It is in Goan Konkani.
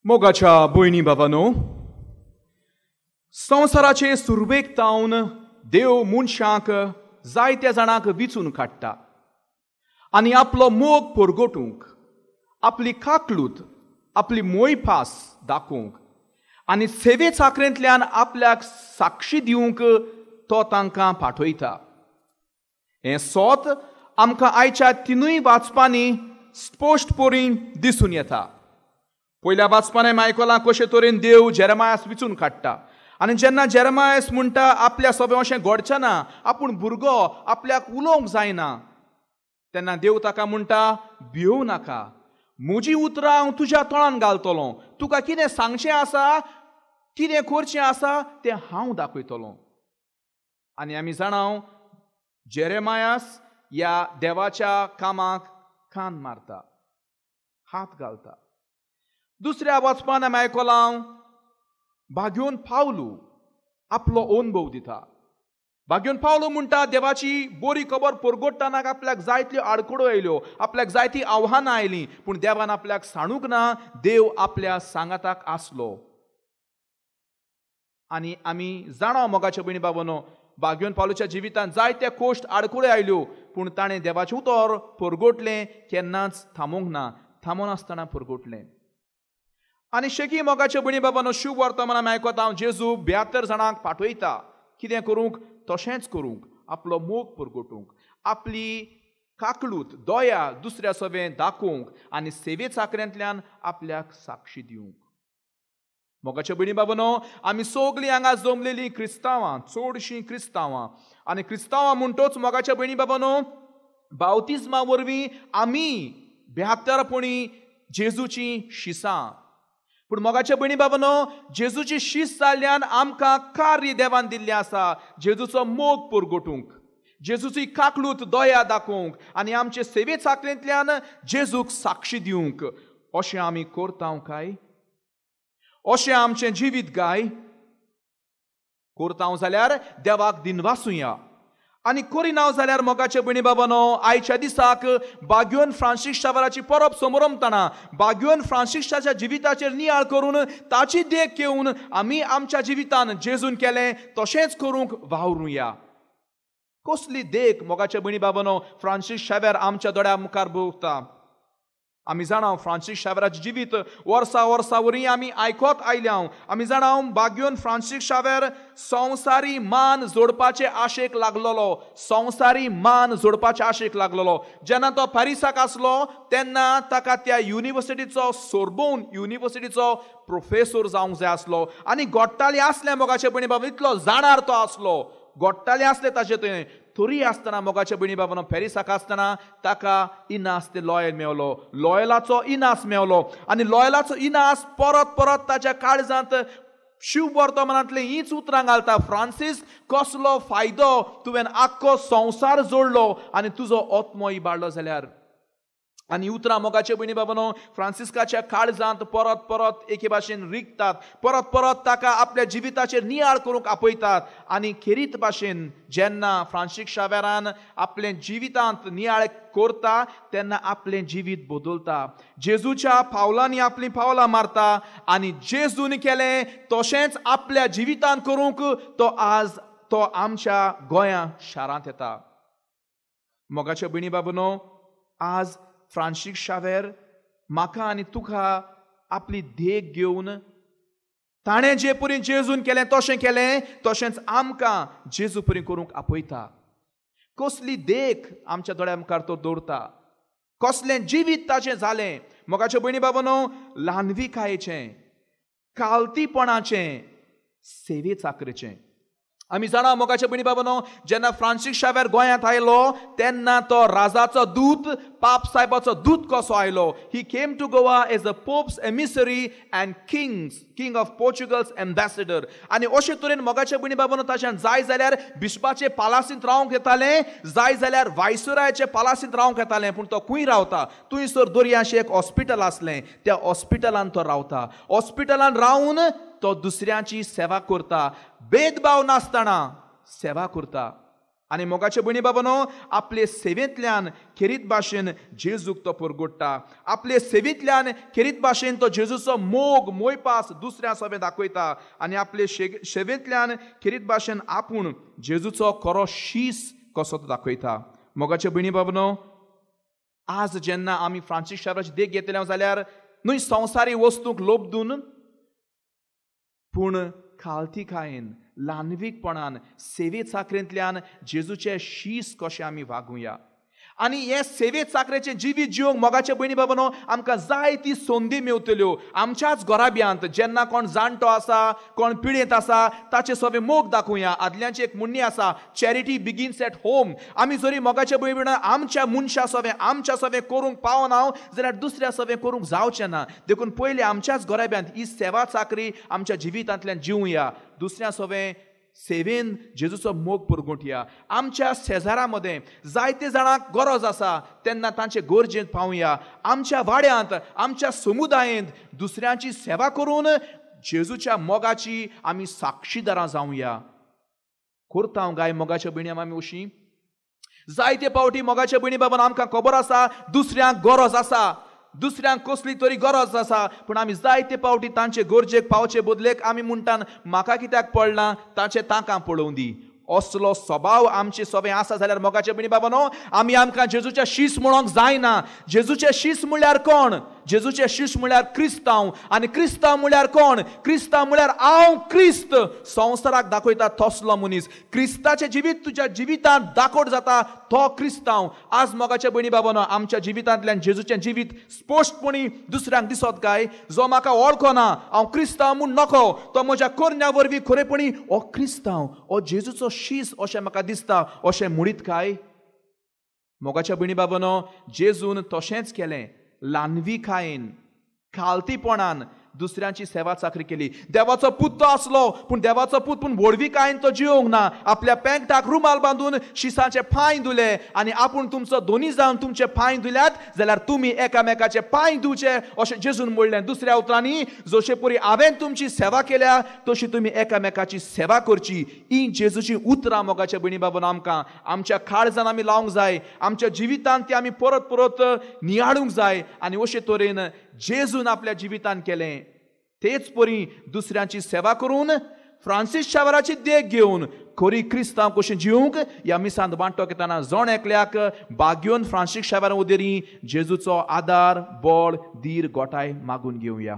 मोगाच्या भयणी बाबांनो, संवसाराचे सुरवेक तावन देव मनशांक जायत्या जाणांक विचून काडटा आनी आपलो मोग परगटूंक, आपली काकलूत, आपली मोयपास दाखोवंक आनी सेवे चाकरेंतल्यान आपल्याक साक्षी दिवंक तो तांकां पाठयता. हें सोत आमकां आयच्या तिनूय वाचपांनी स्पश्टपणी दिसून येता. पयल्या वाचपांनी आमी आयकलां कशे तरेन देव जेरेमायास विचून काडटा आनी जेन्ना जेरेमायस म्हणटा आपल्या सगळें अशें घडचें ना, आपूण भुरगो, आपल्याक उलोवंक जायना, तेन्ना देव ताका म्हणटा भियोव नाका, म्हजी उतरां हांव तुज्या तोंडान घालतलो, तुका कितें सांगचें आसा, कितें करचें आसा तें हांव दाखयतलो. आनी आमी जाणाव जेरेमायास ह्या देवाच्या कामाक कान मारता, हात घालता. दुसऱ्या वाचपान आमी आयकलां भाग्योन पावलू आपलो अनुभव दिता. भाग्योन पावलू म्हणटा देवाची बरी खबर परगटतना आपल्याक जायत्यो आडखळ्यो आयल्यो, आपल्याक जायतीं आव्हानां आयलीं, पूण देवान आपल्याक सांडूंक ना, देव आपल्या सांगाताक आसलो. आनी आमी जाणा मोगाच्या भयणी बाबांनो, भाग्योन पावलूच्या जिवितांत जायते कोश्ट आडखळ्यो आयल्यो, पूण ताणें देवाचें उतर परगटलें, केन्नाच थांबोवंक ना, थांबोनासतना परगटलें. आनी शेकी मोगाचे भयणी बाबांनो, शुभ वर्तमान आमी आयकता जेजू 72 जाणांक पाठयता कितें करूंक, तशेंच करूंक, आपलो मोग परगटूंक, आपली काकलूत दया दुसऱ्या सवें दाखोवंक आनी सेवे चाकऱ्यांतल्यान आपल्याक साक्षी दिवंक. मोगाच्या भयणी बाबांनो, आमी सगळीं हांगा जमलेलीं क्रिस्तांवां, चडशीं क्रिस्तांवां, आनी क्रिस्तांवां म्हणटोच मोगाच्या भयणी बाबांनो बावतिज्मा वरवीं आमी बेहत्तरपणी जेजूची शिसां. पूण मोगाच्या भयणी बाबांनो, जेजूची शीस जाल्ल्यान आमकां कार्य देवान दिल्लें आसा, जेजूचो मोग परगटूंक, जेजूची काकलूत दया दाखोवंक आनी आमचे सेवे चाकरेंतल्यान जेजूक साक्षी दिवंक. अशें आमी करता काय? अशें आमचें जिवीत गाय? करता जाल्यार देवाक दिनवासुया, आनी करिना जाल्यार मोगाचे भयणी बाबांनो, आयच्या दिसाक बाग्योन फ्रांसीस शावराची परब समरमतना बाग्योन फ्रांसीसाच्या जिविताचेर नियाळ करून ताची देख घेवन आमी आमच्या जिवितान जेजून केलें तशेंच करूंक वावरुया. कसली देख मोगाचे भयणी बाबांनो फ्रांसीस शावर आमच्या दोळ्या मुखार भोंवता. आमी जाणा फ्रांसीस शावराचें जिवीत वर्सा वर्सा वरवीं आमी आयकत आयल्या. आमी जाणा बाग्योन फ्रांसीस शावर संवसारी मान जोडपाचे आशेक लागलेलो, संवसारी मान जोडपाचे आशेक लागलेलो. जेन्ना तो पॅरिसाक आसलो तेन्ना ताका त्या युनिवर्सिटीचो, सोर्बोन युनिवर्सिटीचो प्रोफेसोर जावंक जाय आसलो आनी गोट्टाले आसले मोगाचे भयणी बाबा, इतलो जाणार तो आसलो, गोट्टाले आसले ताचे थंय. तरी आसतना मोगाच्या भयणी बाबांनो पॅरिसाक आसतना ताका इनास ते लॉयल मेवलो, लॉयलाचो इनास मेवलो आनी लॉयलाचो इनास परत परत ताच्या काळजांत शिव वर्तमानांतले हीच उतरां घालता, फ्रांसीस कसलो फायदो तुवें आख्खो संवसार जोडलो आनी तुजो आत्मो इबाडलो जाल्यार. आनी उतरां मोगाचे भयणी बाबांनो फ्रांसिस्काच्या काळजांत परत परत एके भाशेन रिगतात, परत परत ताका आपल्या जिविताचेर नियाळ करूंक आपयतात. आनी खेरीत भाशेन जेन्ना फ्रांसीस शावेरान आपले जिवितांत नियाळ करता तेन्ना आपलें जिवीत बदलता, जेजूच्या पावलांनी आपलीं पावलां मारता आनी जेजून केलें तशेंच आपल्या जिवितांत करूंक तो आज तो आमच्या गोंया शारांत येता. मोगाच्या भयणी बाबांनो, आज फ्रांसीस शावेर म्हाका आनी तुका आपली देख घेवन ताणें जे परी जेजून केलें तशें केलें तशेंच आमकां जेजू परी करूंक आपयता. कसली देख आमच्या दोळ्या मुखार तो दवरता, कसलें जिवीत ताचें जालें. मोगाच्या भयणी बाबांनो, ल्हानविकायेचें, कालतीपणाचें, सेवे चाकरेचें. आमी जाणा मोगाच्या भयणी बाबांनो, जेन्ना फ्रांसीस शावेर गोंयांत आयलो तेन्ना तो राजाचो दूत, पाप साहेबाचो दूत कसो आयलो. He came to Goa as a pope's emissary and king of Portugal's ambassador. आनी अशे तरेन मोगाच्या भयणी बाबांनो ताच्यान जाय जाल्यार बिस्पाचे पालासींत रावंक येतालें, जाय जाल्यार वायसरायाचे पालासींत रावंक येतालें, पूण तो खंय रावता? थंयसर दर्याशें एक हॉस्पिटल आसलें, त्या हॉस्पिटलान तो रावता. हॉस्पिटलान रावन तो दुसऱ्यांची सेवा करता, भेदभाव नासतना सेवा करता. आनी मोगाचे भयणी बाबानो, आपले सेवेंतल्यान खेरीत भाशेन जेजूक तो परगोडटा, आपले सेवेंतल्यान खेरीत भाशेन तो जेजूचो मोग मोयपास दुसऱ्या सवें दाखयता आनी आपले सेवेंतल्यान खेरीत भाशेन आपूण जेजूचो खरो शीस कसो तो दाखयता। मोगाचे भयणी बाबानो, आज जेन्ना आमी फ्रांसीस शावराची देख घेतले जाल्यार न्हय संवसारी वस्तूंक लोबदून पूण खालतीकायेन ल्हानवीकपणान सेवे चाकरेंतल्यान जेजूचे शीस कशें आमी वागुया। आनी हे सेवे चाकरेचें जिवीत जिवंक मोगाचे भयणी बाबानो आमकां जायती संदी मेवतल्यो। आमच्याच घराब्यांत जेन्ना कोण जाणटो आसा, कोण पिळेंत आसा, ताचे सवे मोग दाखोवया। आदल्यांची एक म्हणणी आसा, चॅरिटी बिगिन्स एट होम। आमी जरी मोगाचे भयणी बाबानो आमच्या मनशा सवे आमच्या सवे करूंक पावना जाल्यार दुसऱ्या सवे करूंक जावचें ना। देखून पयलीं आमच्याच घराब्यांत ही सेवा चाकरी आमच्या जिवितांतल्यान जिवया, दुसऱ्या सवे सेवेन जेजूचो मोग परगोटया। आमच्या शेजारा मदें जायते जाणांक गरज आसा तेन्ना तांचे गरजेंत पावया। आमच्या वाड्यांत, आमच्या समुदायेंत दुसऱ्यांची सेवा करून जेजूच्या मोगाची आमी साक्षीदारां जावया। करता गाय मोगाच्या भयणी आमी अशी जायते पावटी मोगाच्या भयणी बाबान आमकां खबर आसा दुसऱ्यांक गरज आसा, दुसऱ्यांक कसली तरी गरज आसा, पूण आमी जायते पावटी तांचे गरजेक पावचे बदलेक आमी म्हणटान म्हाका कित्याक पडलां, तांचे तांकां पळोवं दी। असलो स्वभाव आमचे सवे आसा जाल्यार मोगाचे भयणी बाबानो आमी आमकां जेजूच्या शीस म्हणोंक जायना। जेजूचे शीस म्हणल्यार कोण? जेजूचे शीस म्हणल्यार क्रिस्तांव। आनी क्रिस्तांव म्हणल्यार कोण? क्रिस्तांव म्हणल्यार हांव क्रिस्त संवसाराक दाखयता तसलो मनीस। क्रिस्ताचें जिवीत तुज्या जिवितांत दाखोवट जाता तो क्रिस्तांव। आज मोगाचे भयणी बाबानो आमच्या जिवितांतल्यान जेजूचें जिवीत स्पश्टपणी दुसऱ्यांक दिसत काय? जो म्हाका वळखना हांव क्रिस्तांव म्हूण नको, तो म्हज्या करण्या वरवीं खरेपणी हो क्रिस्तांव, हो जेजूचो शीस अशें म्हाका दिसता अशें म्हणीत काय? मोगाच्या भयणी बाबानो जेजून तशेंच केलें, ल्हानविकायेन खालतीपणान दुसऱ्यांची सेवा चाकरी केली। देवाचो पूत तो आसलो पूण देवाचो पूत पूण व्हडविकायेन तो जिवंक ना। आपल्या पेंटाक रुमाल बांदून शिसांचे पांय धुले आनी आपूण तुमचो दोनी जावन तुमचे पांय धुल्यात जाल्यार तुमी एकामेकाचे पांय धुवचे अशें जेजून म्हणलें। दुसऱ्या उतरांनी जशे परी हांवें तुमची सेवा केल्या तशी तुमी एकामेकाची सेवा करची। ही जेजूची उतरां मोगाच्या भयणी बाबान आमकां आमच्या काळजान आमी लावंक जाय, आमच्या जिवितांत ती आमी परत परत नियाळूंक जाय आनी अशे तरेन जेजून आपल्या जिवितान केलें तेच परी दुसऱ्यांची सेवा करून फ्रांसीस शावराची देख घेवन खरी क्रिस्तांव कशें जिवंक ह्या मिसांत वांटो घेतना जण एकल्याक बाग्योन फ्रांसीस शावरा उदेरी जेजूचो आदार, बळ, धीर, गोठाय मागून घेवया।